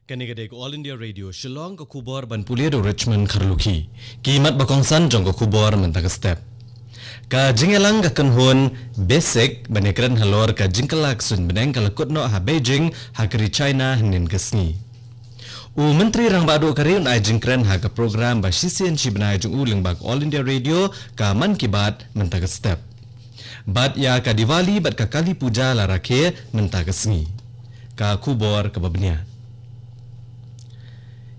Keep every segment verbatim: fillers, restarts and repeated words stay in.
Kane ka dei ka All India Radio Shillong, ka khubor ban pule da u Richmond Kharlukhi. Ki mat ba kongsan jong ka khubor mynta ka step. Ka jingïalang ka kynhun BASIC ban ïakren halor ka jingkylla ka suiñ bneng ka la kut noh ha Beijing ha ka ri China hynnin ka sngi. U Myntri Rangbah Duh ka ri un ai jingkren ha ka program ba shisien shi bnai jong u lyngba ka All India Radio, ka Mann Ki Baat mynta ka step. Bad ïa ka Diwali bad ka Kali Puja la rakhe mynta ka sngi. Ka khubor kaba bniah.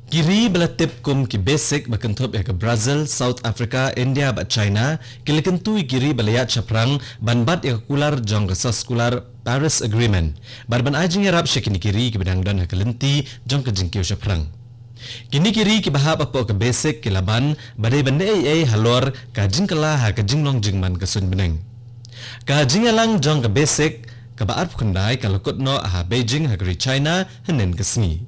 Ki ri ba la tip kum ki BASIC ba kynthup ïa ka Brazil, South Africa, India bad China, ki la kyntu ïa ki ri ba la ïaid shaphrang ban bat ïa ka kular jong ka soskular Paris Agreement bad ban ai jingïarap sha kine ki ri kiba dang don ha ka lynti jong ka jingkiew shaphrang. Kine ki ri kiba hap hapoh ka BASIC ki la ban ba dei ban leh ei ei halor ka jingkylla ha ka jinglong jingman ka suiñ bneng. Ka jingïalang jong ka BASIC kaba arphew khyndai ka la kut noh ha Beijing ha ka ri China hynnin ka sngi.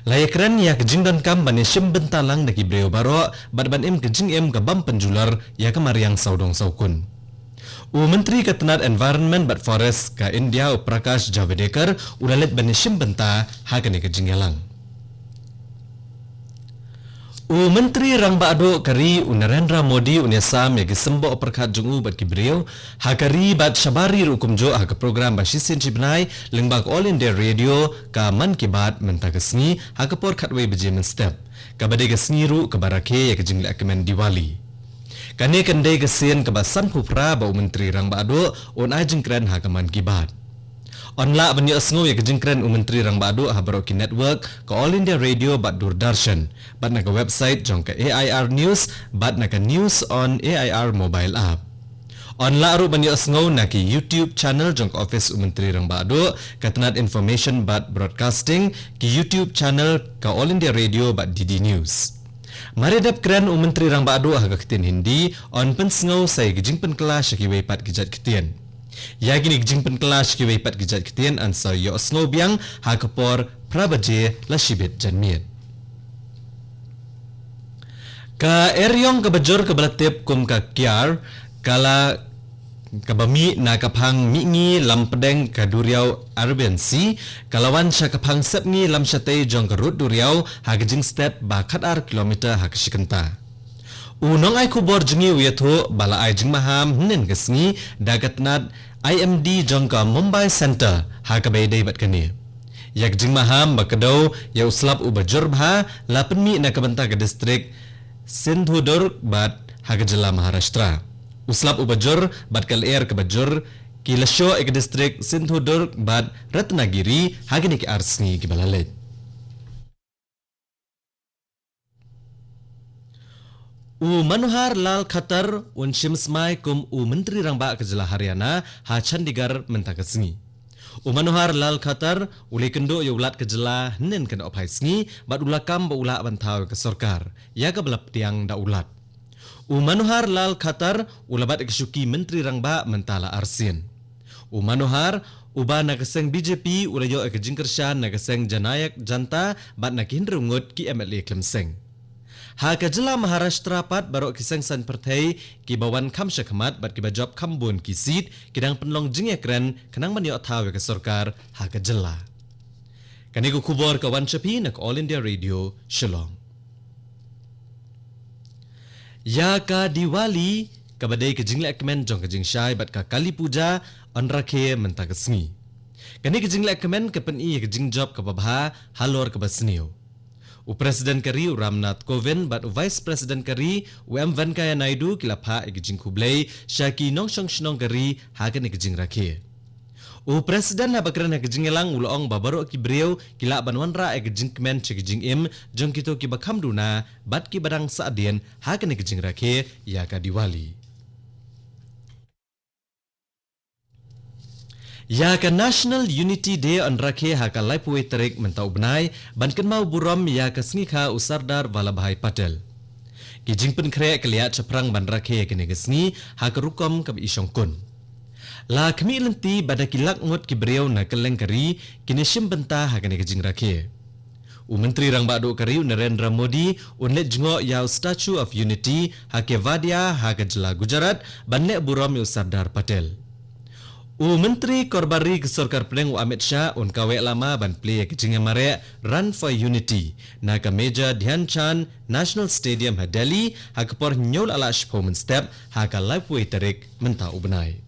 La ïakren ïa ka jingdonkam ban ïashim bynta lang da ki briew baroh bad ban im ka jingim ka bym pynjulor ïa ka mariang sawdong sawkun. U Myntri ka tnad Environment bad Forest ka India, u Prakash Javadekar, u la leit ban ïashim bynta ha kane ka jingïalang. U Myntri Rangbah Duh ka ri, u Narendra Modi, un ïasam ïa ki symboh pyrkhat jong u bad ki briew ha ka ri bad shabar ri ruh kumjuh ha ka program ba shisien shi bnai lyngba ka All India Radio, ka Mann Ki Baat mynta ka sngi ha ka por khatwei baje mynstep, kaba dei ka sngi ruh kaba rakhe ïa ka jingleh kmen Diwali. Kane kan dei ka sien kaba sanphew phra ba u Myntri Rangbah Duh un ai jingkren ha ka Mann Ki Baat. Yn lah ban ïohsngew ïa ka jingkren u Myntri Rangbah Duh ha baroh ki network ka All India Radio bad Doordarshan, bad na ka website jong ka A I R News, bad na ka News on A I R mobile app. Yn lah ruh ban ïohsngew na ki YouTube channel jong ka office u Myntri Rangbah Duh, ka tnad Information bad Broadcasting, ki YouTube channel ka All India Radio bad D D News. Mar ïa dep kren u Myntri Rangbah Duh ha ka ktien Hindi, yn pynsngew sa ïa ki jingpynkylla sha kiwei pat ki jait ktien. Ïa kine ki jingpynkylla sha kiwei pat ki jait ktien yn sa ïohsngew biang ha ka por phra baje la shibit janmiet. Ka eriong kaba jur kaba la tip kum ka Kyar, ka la, kaba mih na ka phang mihngi lampdeng ka duriaw Arabian Sea, ka la wan sha ka phang sepngi lamshatei jong ka rud duriaw ha ka jingstet ba khatar kilometer ha ka shi kynta. U nongai khubor jong ngi u ïathuh ba la ai jingmaham hynnin ka sngi da ka tnad I M D jong ka Mumbai Center ha kaba ïadei bad kane. Ïa ka jingmaham ba kdew ïa u slap uba jur bha la pynmih na ka bynta ka distrik Sindhudurg bad ha ka jylla Maharashtra. U slap uba jur bad ka lyer kaba jur ki la shoh ïa ka distrik Sindhudurg bad Ratnagiri ha kine ki ar sngi kiba la leit. U Manohar Lal Khattar un shim smai kum u Myntri Rangbah ka jylla Haryana ha Chandigarh mynta ka sngi. U Manohar Lal Khattar u la ïakynduh ïa u Lat ka jylla hynnin ka nongphai sngi bad u la kam ba u lah ban thaw ïa ka sorkar ïa kaba la pdiang da u Lat. U Manohar Lal Khattar u la bat ïa ka shuki Myntri Rangbah mynta la arsien. U Manohar, uba na ka seng B J P, u la ïoh ïa ka jingkyrshan na ka seng Janayak Janata bad na ki hynriew ngut ki M L A khlem seng. Ha ka jylla Maharashtra pat baroh ki seng saiñ pyrthei kiba wan kham sha khmat bad kiba jop kham bun ki seat ki dang pynlong jingïakren khnang ban ïoh thaw ïa ka sorkar ha ka jylla. Kane ka khubor ka wan sha phi na ka All India Radio Shillong. Ïa ka Diwali, kaba dei ka jingleh kmen jong ka jingshai bad ka Kali Puja, yn rakhe mynta ka sngi. Kane ka jingleh kmen ka pyni ïa ka jingjop kaba bha halor kaba sniew. U President ka ri u Ramnath Kovind bad u Vice President ka ri u M Venkaiah Naidu ki la phah ïa ka jingkhublei sha ki nongshong shnong ka ri ha kane ka jingrakhe. U President haba kren ha ka jingïalang u la ong ba baroh ki briew ki lah ban wanrah ïa ka jingkmen sha ka jingim jong kito kiba kham duna bad kiba dang sahdien ha kane ka jingrakhe ïa ka Diwali. Ïa ka National Unity Day yn rakhe ha ka laiphew wei tarik mynta u bnai ban kynmaw burom ïa ka sngi kha u Sardar Vallabhbhai Patel. Ki jingpynkhreh ki la ïaid shaphrang ban rakhe ïa kane ka sngi ha ka rukom kaba i shongkun. La khmih lynti ba da ki lak ngut ki briew na kylleng ka ri kin ïashim bynta ha kane ka jingrakhe. U Myntri Rangbah Duh ka ri u Narendra Modi un leit jngoh ïa u Statue of Unity ha Kevadia ha ka jylla Gujarat ban leh burom ïa u Sardar Patel. U Myntri Korbari ka Sorkar Pdeng u Amit Shah un kaweh lama ban plie ka jingïamareh Run for Unity na ka Major Dhyan Chand National Stadium ha Delhi ha ka por hynñiew la lah shiphew mynstep ha ka laiphew tarik mynta u bnai.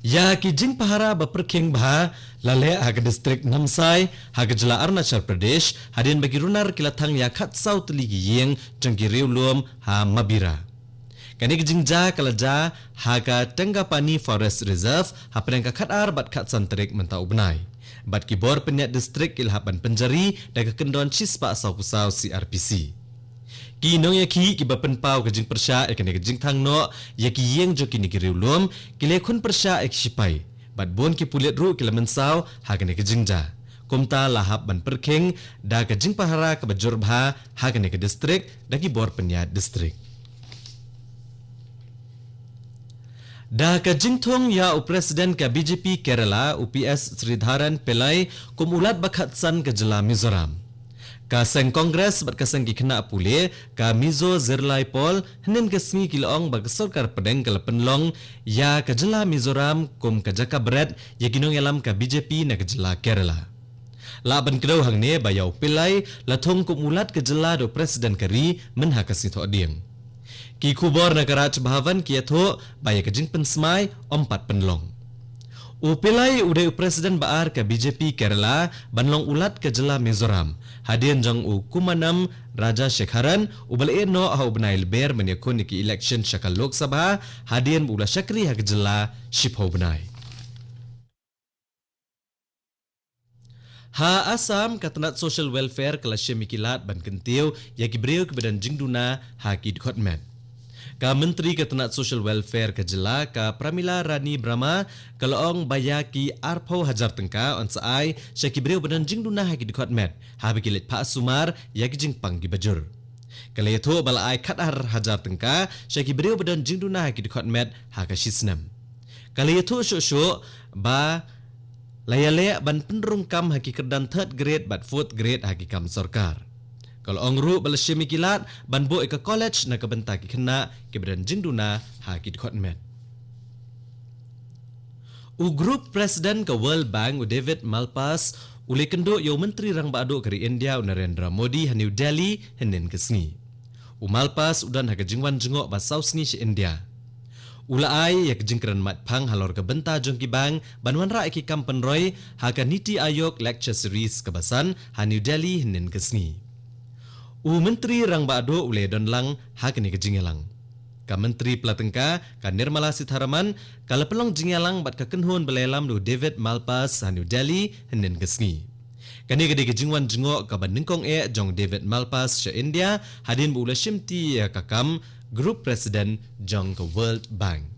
Ïa ki jingpahara ba pyrkhing bha la leh ha ka distrik Namsai ha ka jylla Arunachal Pradesh hadien ba ki runar ki la thang ïa khatsaw tylli ki ïing jong ki riewlum ha Mabira. Kane ka jingjia ka la jia ha ka Tengapani Forest Reserve hapdeng ka khatar bad khatsan tarik mynta u bnai. Bad ki bor pynïaid distrik ki la hap ban pynjari da ka kyndon shispah sawphew saw C R P C. Ki nongïakhih kiba pynpaw ka jingpyrshah ïa kane ka jingthang noh ïa ki ïing jong kine ki riewlum ki la khun pyrshah ïa ki shipai. Bad bun ki pulit ruh ki la mynsaw ha kane ka jingjia. Kumta la hap ban pyrkhing da ka jingpahara kaba jur bha ha kane ka distrik da ki bor pynïaid distrik. Da ka jingthung ïa u President ka B J P Kerala, u P S Sridharan Pillai, kum u Lat ba khatsan ka jylla Mizoram. Ka seng Congress bad ka seng ki khynnah pule, ka Mizo Zirlai Pawl, hynnin ka sngi ki la ong ba ka Sorkar Pdeng ka la pynlong ïa ka jylla Mizoram kum ka jaka bret ïa ki nongïalam ka B J P na ka jylla Kerala. Lah ban kdew hangne ba ïa u Pillai la thung kum u Lat ka jylla da u President ka ri mynha ka sngi Thohdieng. Ki khubor na ka Raj Bhavan ki ïathuh ba ïa ka jingpynsmai ym pat pynlong. U Pillai u dei u President ba ar ka B J P Kerala ban long u Lat ka jylla Mizoram, hadien jong u Kummanam Rajashekharan uba la ïeh noh ha u bnai Lber ban ïakhun ïa ki election sha ka Lok Sabha, hadien ba u la shakri ha ka jylla shiphew bnai. Ha Assam, ka tnat Social Welfare ka la shim ïa ki lad ban kyntiew ïa ki briew kiba don jingduna ha ki dkhot met. Ka Myntri ka tnat Social Welfare ka jylla, ka Pramila Rani Brahma, ka la ong ba ïa ki arphew hajar tyngka yn sa ai sha ki briew ba don jingduna ha ki dkhot met haba ki leit phah sumar ïa ki jingpang kiba jur. Ka la ïathuh ba la ai khatar hajar tyngka sha ki briew ba don jingduna ha ki dkhot met ha ka shi snem. Ka la ïathuh shuh shuh ba la ïaleh ban pynrung kam ha ki kyrdan third grade bad fourth grade ha ki kam sorkar. Ka la ong ruh ba la shim ïa ki lad ban buh ïa ka college na ka bynta ki khynnah kiba don jingduna ha ki dkhot met. U Group President ka World Bank, u David Malpass, u la ïakynduh ïa u Myntri Rangbah Duh ka ri India, u Narendra Modi, ha New Delhi hynnin ka sngi. U Malpass u don ha ka jingwan jngoh ba saw sngi sha India. U la ai ïa ka jingkren matphang halor ka bynta jong ki bank ban wanrah ïa ki kam pynroi ha ka Niti Aayog Lecture Series kaba san ha New Delhi hynnin ka sngi. U Myntri Rangbah Duh u la ïadon lang ha kane ka jingïalang. Ka Myntri Pla Tyngka, ka Nirmala Sitharaman, ka la pynlong jingïalang bad ka kynhun ba la ïalam da u David Malpass ha New Delhi hynnin ka sngi. Kane ka dei ka jingwan jngoh kaba nyngkong eh jong u David Malpass sha India hadien ba u la shimti ïa ka kam Group President jong ka World Bank.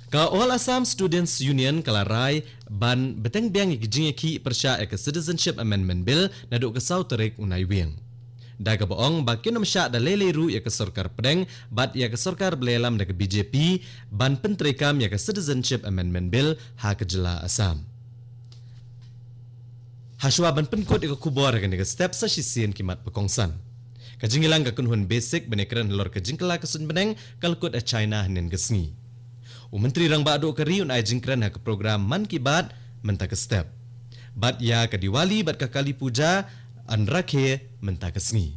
Ka All Assam Students Union ka la rai ban bteng biang ïa ka jingïakhih pyrshah ïa ka Citizenship Amendment Bill naduh ka saw tarik u Naiwieng. Da kaba ong ba kin ym shah da lei lei ruh ïa ka sorkar pdeng bad ïa ka sorkar ba la ïalam da ka B J P ban pyntreikam ïa ka Citizenship Amendment Bill ha ka jylla Assam. Hashwa ban pynkut ïa ka khubor ha kane ka step sa shisien ki mat ba kongsan. Ka jingïalang ka kynhun BASIC ban ïakren halor ka jingkylla ka suiñ bneng ka la kut ha China hynnin ka sngi. U Myntri Rangbah Duh ka ri un ai jingkren ha ka program Mann Ki Baat mynta ka step. Bad ïa ka Diwali bad ka Kali Puja, Anrakhe, mynta ka sngi.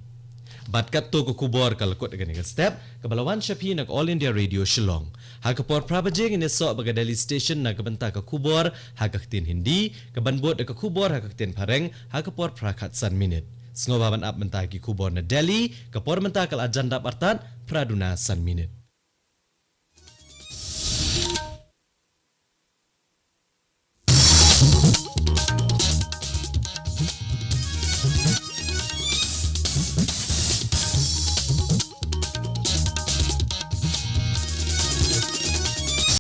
Bad katto ka khubor ka la kut ha kane ka step, kaba la wan sha phi na ka All India Radio Shillong. Ha ka por phra baje ngin ïasoh bad ka Delhi Station na ka bynta ka khubor ha ka ktien Hindi, kaban bud da ka khubor ha ka ktien Phareng ha ka por phra khatsan minit. Sngewbha ban ap mynta ki khubor na Delhi, ka por mynta ka la jan dap artat phra duna san minit.